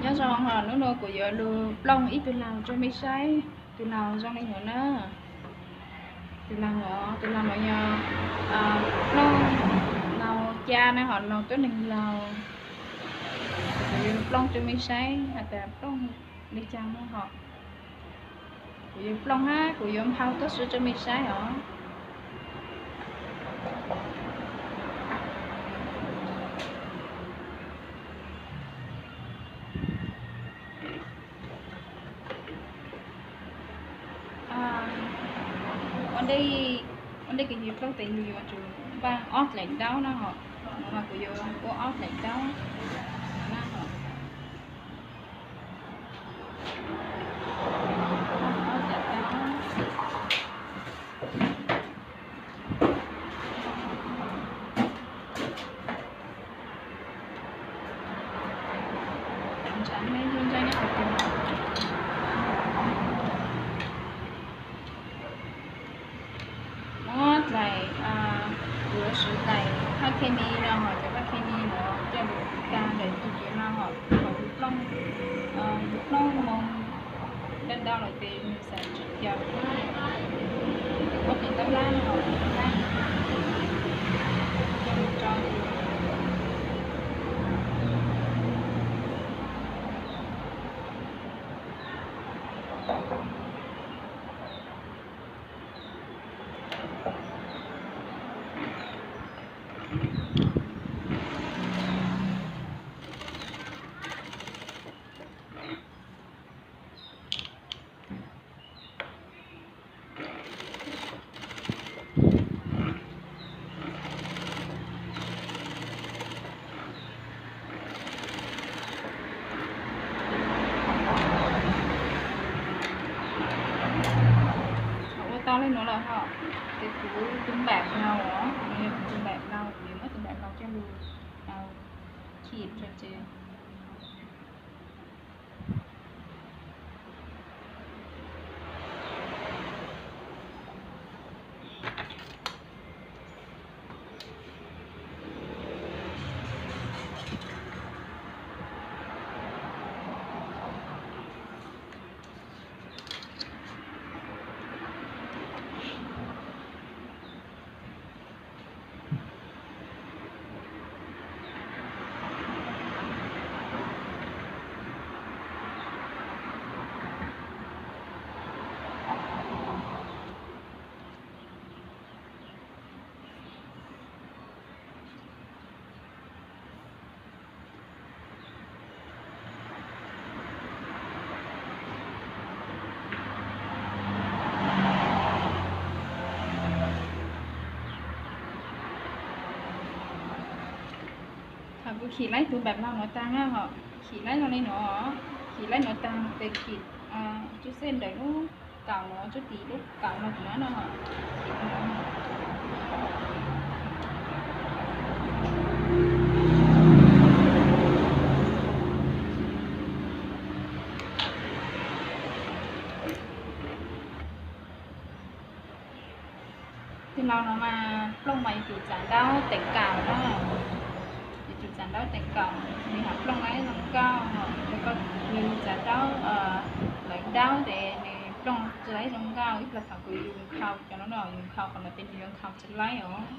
Nyob zoo, hnub no kuv yuav lug plooj ib tug laug rua mej saib. Tug laug zoo le nuav na. Tug laug nuav, tug laug nuav yog plooj laug ca na, ho laug tuab neeg laug. Kuv yuav lug plooj rua mej saib has tas plooj le caag na ho. Kuv yuav plooj hab kuv yuav nphau tuab si rua mej saib os. Ua ntej kws yug plooj tes yug yuav tsum npaaj ob dlaim daub na ho. Nuav mas kuv yuav ua ob dlaim daub na ho. Muab dlaim, kuv yuav siv dlaim phab khe mi no ho, cov phab khe mi nuav coj lug tag ntawm tus cev no ho, kom yug plooj, yug plooj moo ntau ntau lawm tes nws xav tsis caum na. Muab tes tab lab no ho, tab lab coj lug tso. Ua tau le nuav lawm ho, ces kuv tus npam laug os, nws yog kuv tus npam laug, kuv yuav muab tus npam laug coj lug khi rua ces. Thaum kuv khim laib tus npam laug nuav taag na ho, khim laib zoo le nuav, khim laib nuav taag tes khim cuj xej ntawm lub kaum nuav, cuj tim lub kaum nuav no. Tug laug nuav mas plooj mas yuav tsum txav ntaub teev kaum na, yuav tsum txav ntaub teev kaum, nws ham plooj laib zoo nkauj, yog koj txav ntaub lawv ntaub tes nws plooj tsi laib zoo nkauj. Ib plag thaum kuv yug nkhaus cov nuav no, yug nkhaus qhov nuav tes nws yuav nkhaus tsi laib os.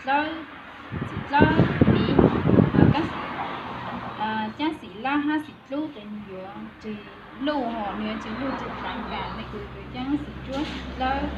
dlawb, txiv dlawb miv, caab xim lab hab xim dlub ces nws yuav tseg luj hos nws yuav tseg luj tseg dlav tas, nej kuj yuav caab xim cuab xim dlawb.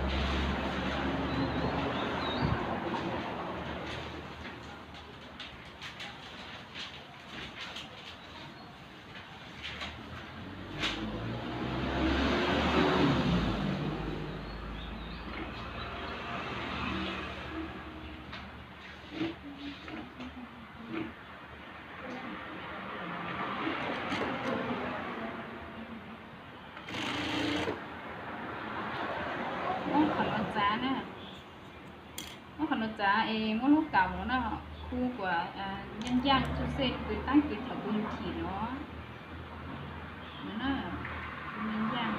Muab qhov nuav txav na, muab qhov nuav txav es muab lub kaum nuav na, khu kuas nyaaj ncaaj txuj xej kws taab kws thaum kws yug chim nuav na, nyaaj ncaaj.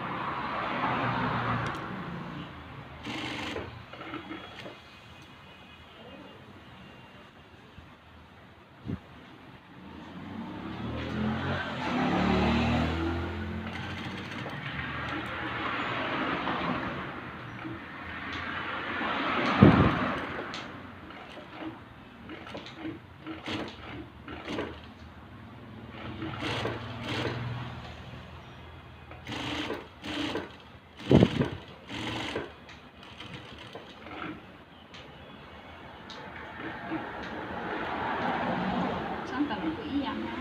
Tshoob tam nuav kuj ib yaam na.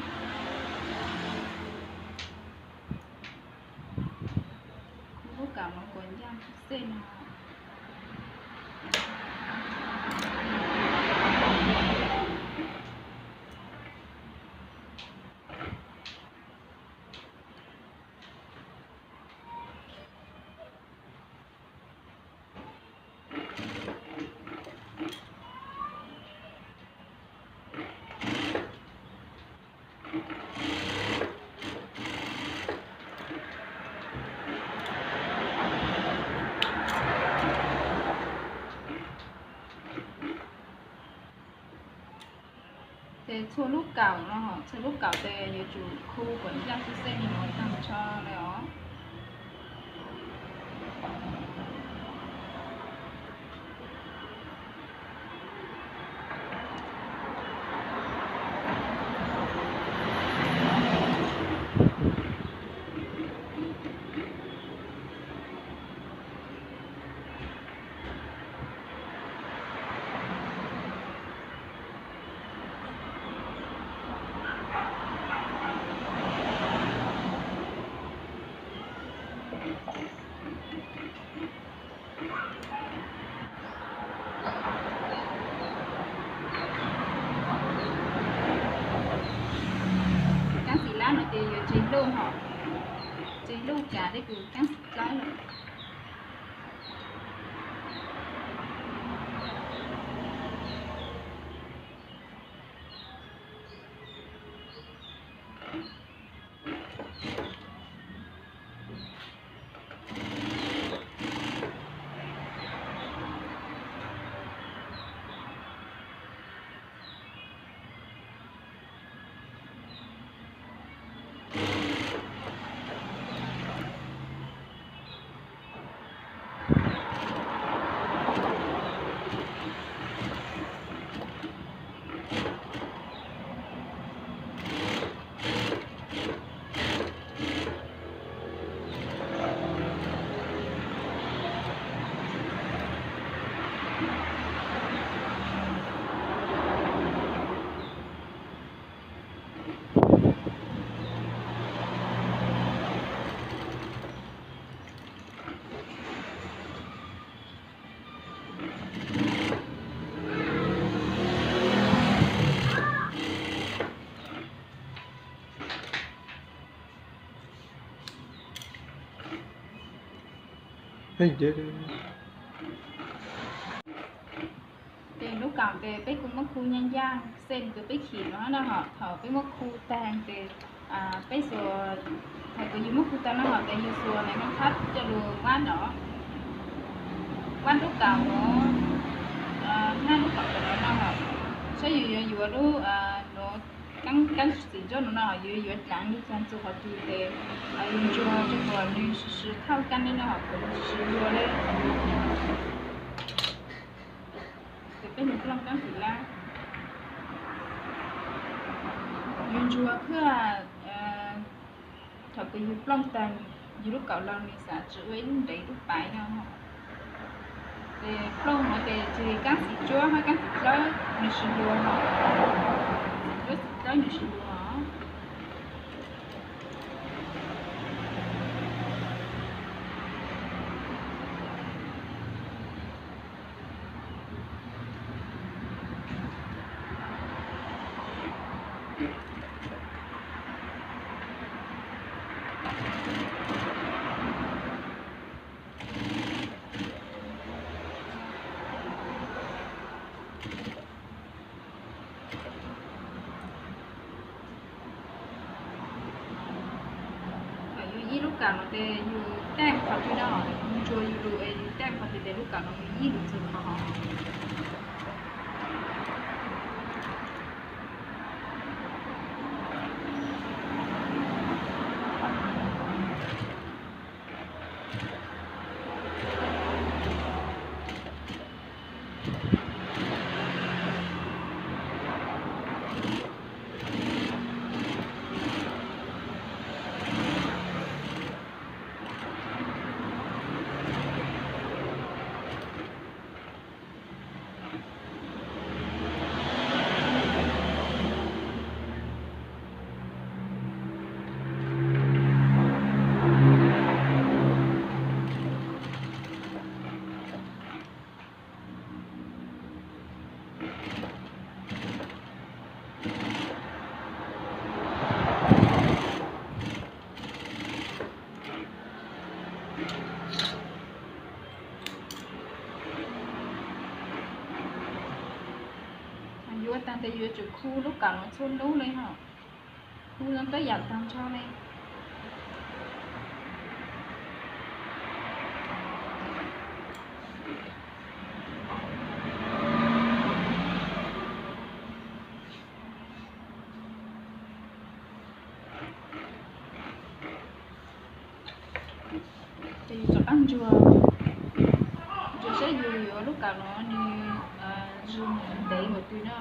Lub kaum nuav kuas ncaaj txuj xej no. Ces txhua lub kaum no, txhua lub kaum tes yuav tsum khu kuas ncaaj txuj xej li no tag nrho le os. Kaab xim lab no ces yuav tseg luj hos, tseg luj cas tej kws kaab xim dlawb lawm. Ces lub kaum tes peb kuj muab khu nyaaj ncaaj xej kws peb chim no na hos, thaum peb muab khu taag tes peb xuas, thaum kws yug muab khu taag na hos tes yug xuas neeg noj thab coj lug vab no, vab lub kaum no, hab lub kaum tes no na hos, saib yug yuav yuav lub no, kaab xim ntsuab no no yug yuav dlaav lub caag txug qhov twg tes yug ntsuag rua kom nwg swv thauj kaab le no hos kom nwg swv dlua le. Peb mus plooj kaab xim lab, yus ntsuag thiab. Thaum twg yus plooj tag yus lub kaum los nws xav tsis ua ib lub ntev lub paiv no. Ces plooj no ces tsis li kaab xim cuab hab kaab xim dlawb nws tsis luag no, xim cuab xim dlawb nws tsis luag. Thaum yus ib lub kaum no ces yus taij qhov twg no, yus ntsuag yus lus es yus taij qhov twg ces lub kaum no yus ib lus txug qhov hov. Yuav tag tes yuav tsum khu lub kaum no txhua lub li hos. Khu zoo tej yam tag nrho li. Ces yus rov qab ntsuag, ntsuag saib yus yuav lub kaum no nws zoo ntev npaum twg no.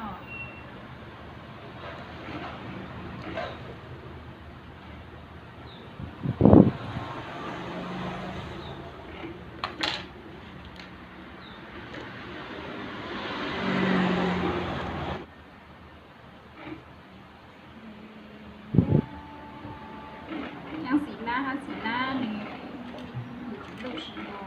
Nyob xim lab hab xim lab nws lub si no.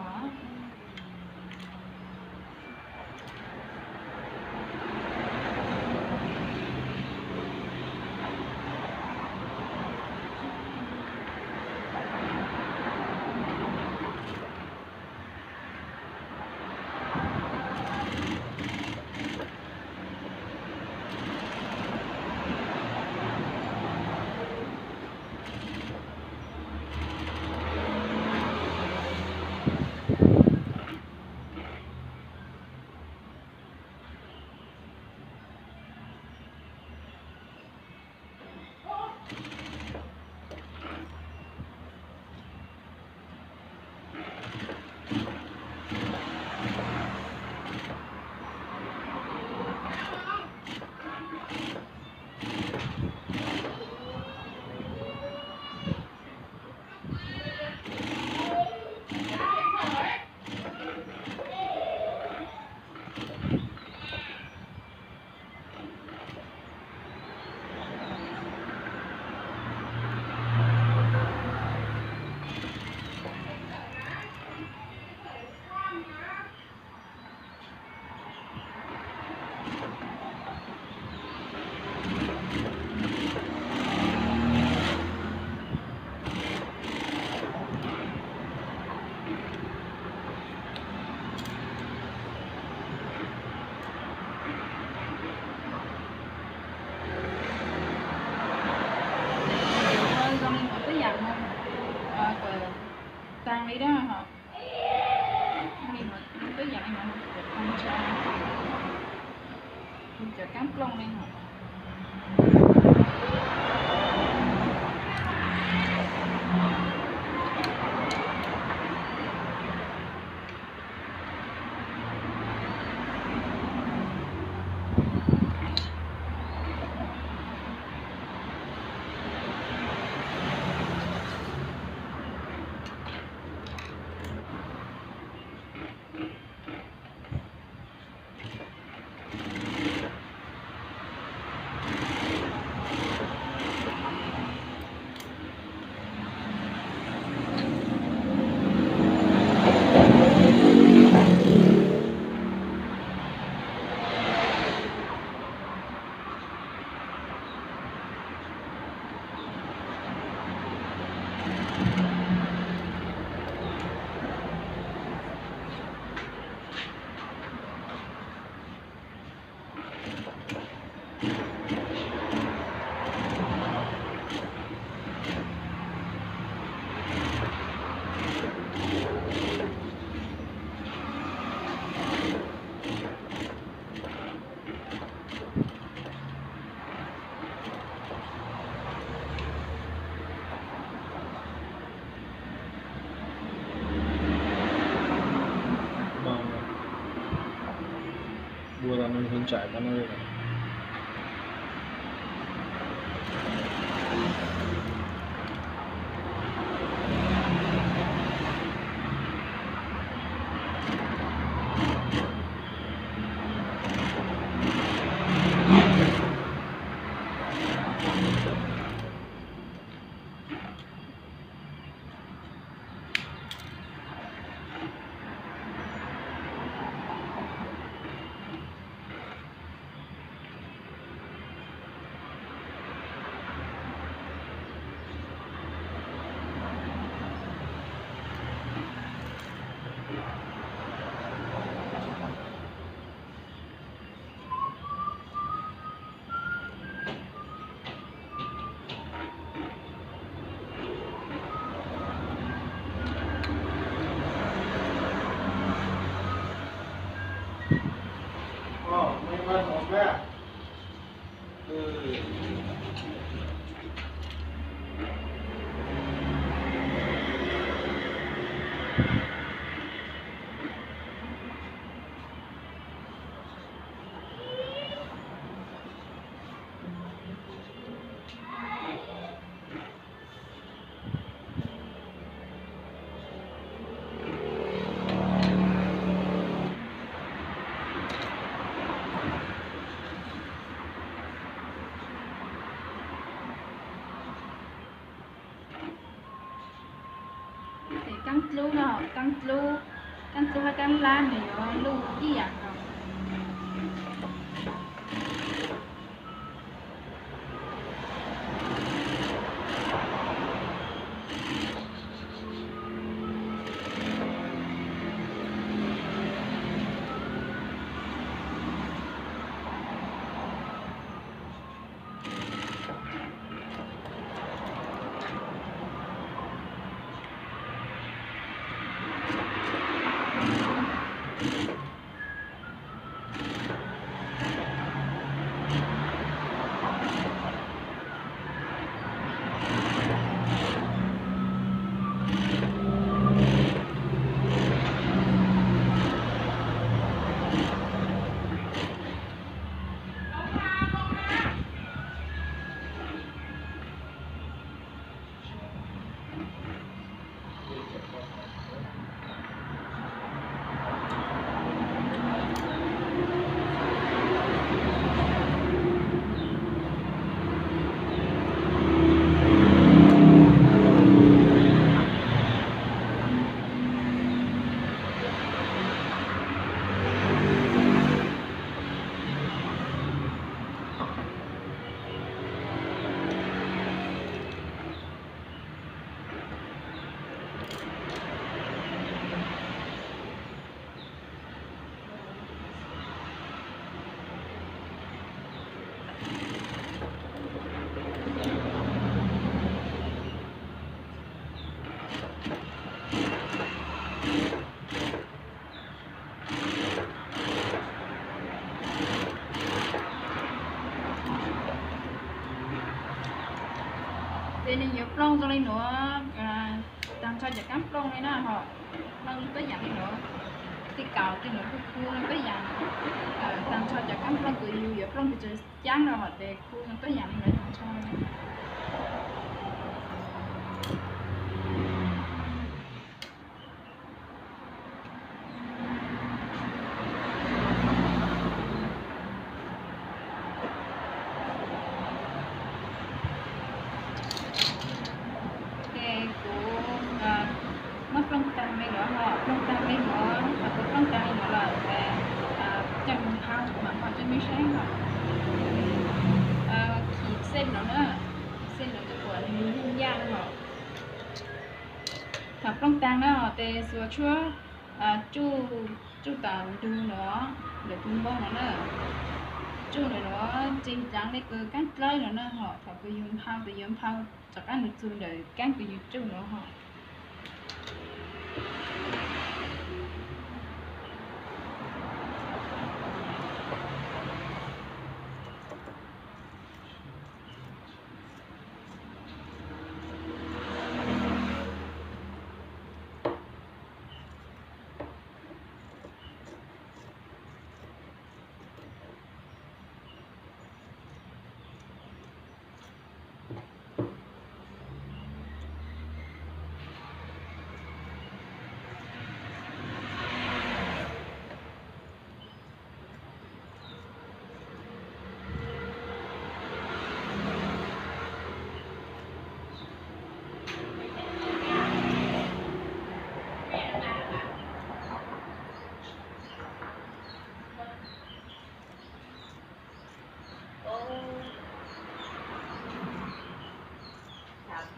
Ntsais ko no. Ces kaab dlub no, kaab dlub, kaab dlub hab kaab lab nws yuav luj ib yam nkaus. Ces nws yuav plooj zoo li nuav, taag nrho cov kaab plooj li na ho, plooj tuab yaam li nuav, tej kaus tej nuav kuj khu tuab yaam, taag nrho cov kaab plooj kws yug yuav plooj pes tsawg caab no ho tes khu tuab yaam li nuav taag nrho. Ces kuv muab plooj taag li nuav ho, plooj taag li nuav, kuv plooj taag li nuav lawm ces coj mus nphau, kuv mam nphau rua mej saib ho. Khij xej nuav na, xej nuav kuas nwg yooj yaj ho. Thaum plooj taag na tes xuas tshuab tsuj, tsuj tom ntug nuav, ntawm tus npoo nuav na, tsuj ntawm nuav tsees dlaav le kws kaab dlawb nuav na ho, thaum kws yug nphau tes yuav nphau rov qaab ntawm txug ntawm kaab kws yug tsuj nuav ho.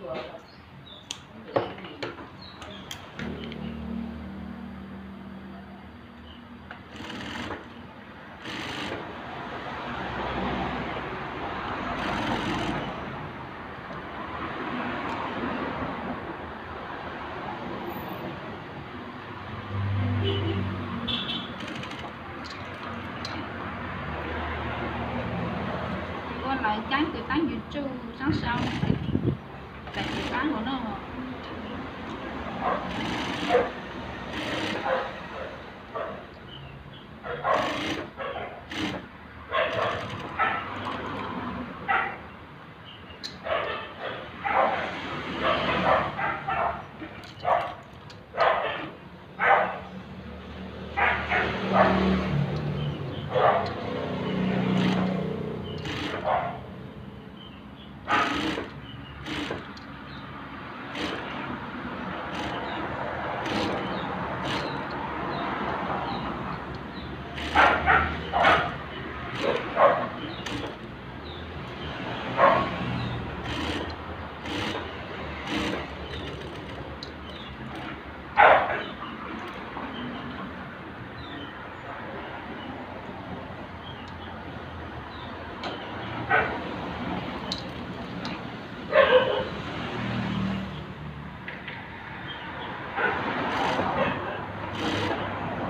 Ua lawv caib tus taab yuv tsuj saab sau, daim tus taab hauv no.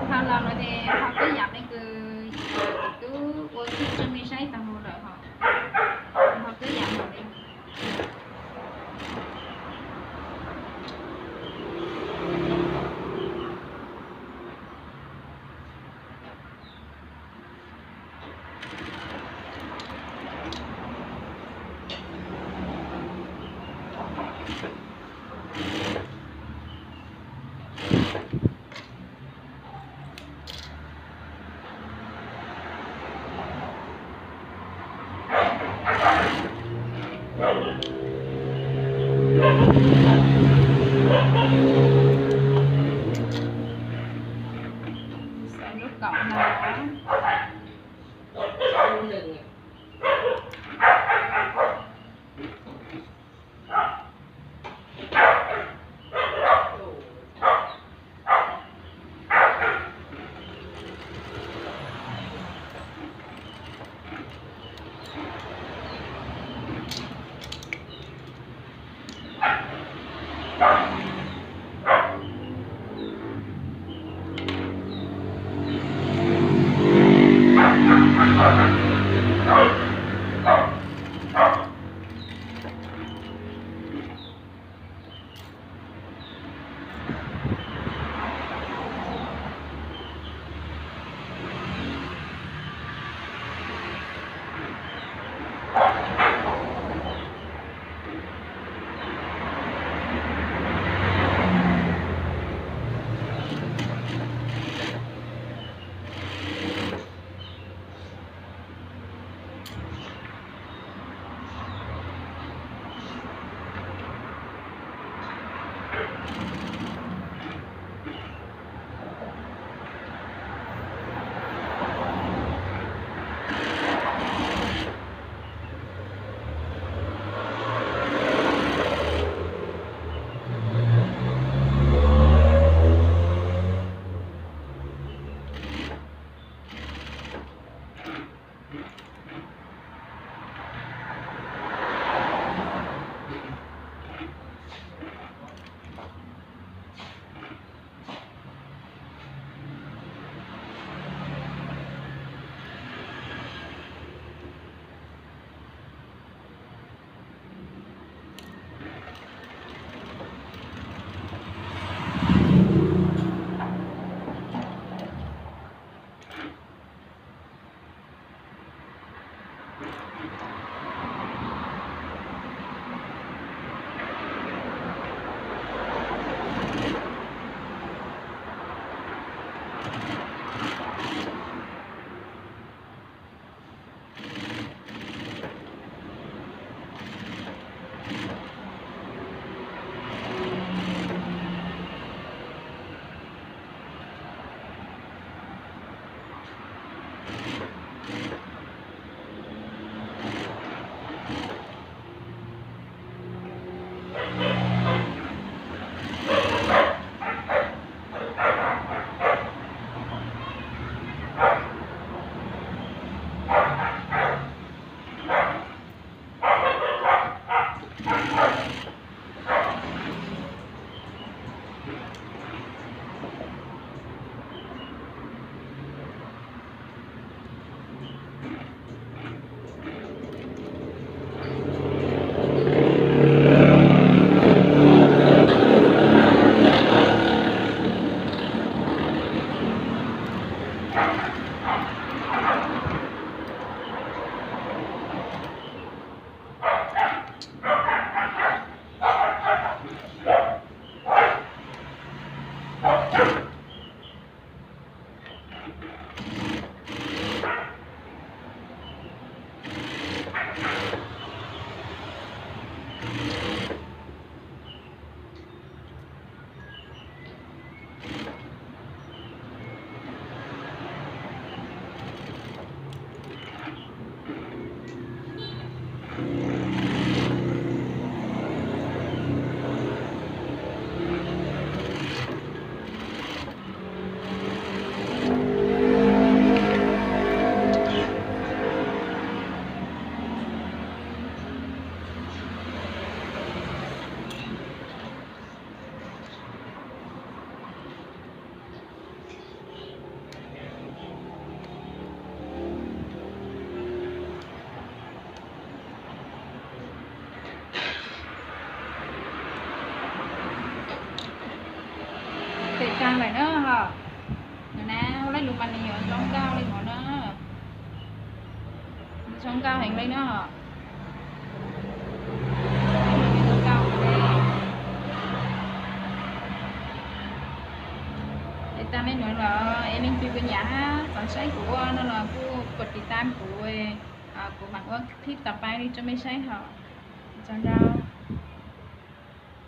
Thaum los no ces ho twb yam leej twg tub ua tib tsis me saib tag mus lawm ho, ho twb yam no li. Xaws lub kaum no. Tes tag lawm na ho. Nws na, ua lej lus mas nws yuav zoo nkauj li no na. Zoo nkauj heev li na ho. Zoo nkauj li. Tes tag li no lawm, es leej twg kuv nyiam hab xav saib kuv ua no los kuj kos tiv tam kuv, kuv mam ua clip tom pab li rau mej saib hos. Tsaug ntau.